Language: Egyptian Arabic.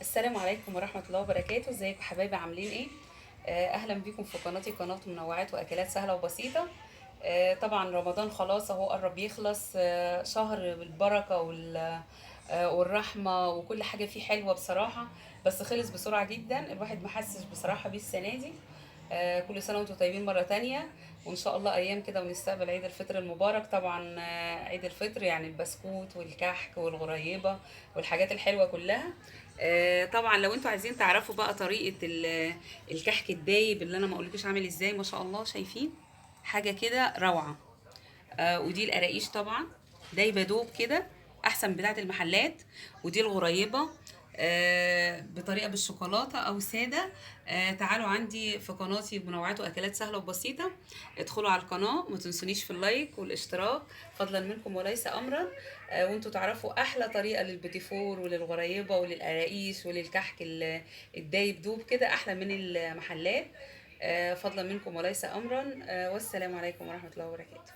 السلام عليكم ورحمة الله وبركاته. ازيكم حبايبي، عاملين ايه؟ اهلا بيكم في قناتي، قناة منوعات واكلات سهلة وبسيطة. طبعا رمضان خلاص اهو قرب يخلص، شهر بالبركة والرحمة وكل حاجة فيه حلوة بصراحة، بس خلص بسرعة جدا، الواحد ما حسش بصراحة بيه السنة دي. كل سنة وانتم طيبين مرة تانية، وان شاء الله ايام كده ونستقبل عيد الفطر المبارك. طبعا عيد الفطر يعني البسكوت والكحك والغريبة والحاجات الحلوة كلها. طبعا لو انتوا عايزين تعرفوا بقى طريقة الكحك الدايب اللي انا ما اقولكوش عامل ازاي، ما شاء الله شايفين حاجة كده روعة. ودي القراقيش طبعا دايبة دوب كده احسن بتاعة المحلات، ودي الغريبة بطريقة بالشوكولاتة او سادة. تعالوا عندي في قناتي منوعات واكلات سهلة وبسيطة، ادخلوا على القناة وما تنسونيش في اللايك والاشتراك فضلا منكم وليس امرا. وانتوا تعرفوا احلى طريقة للبيتيفور وللغريبة وللقراقيش وللكحك الدايب دوب كده احلى من المحلات. فضلا منكم وليس امرا. والسلام عليكم ورحمة الله وبركاته.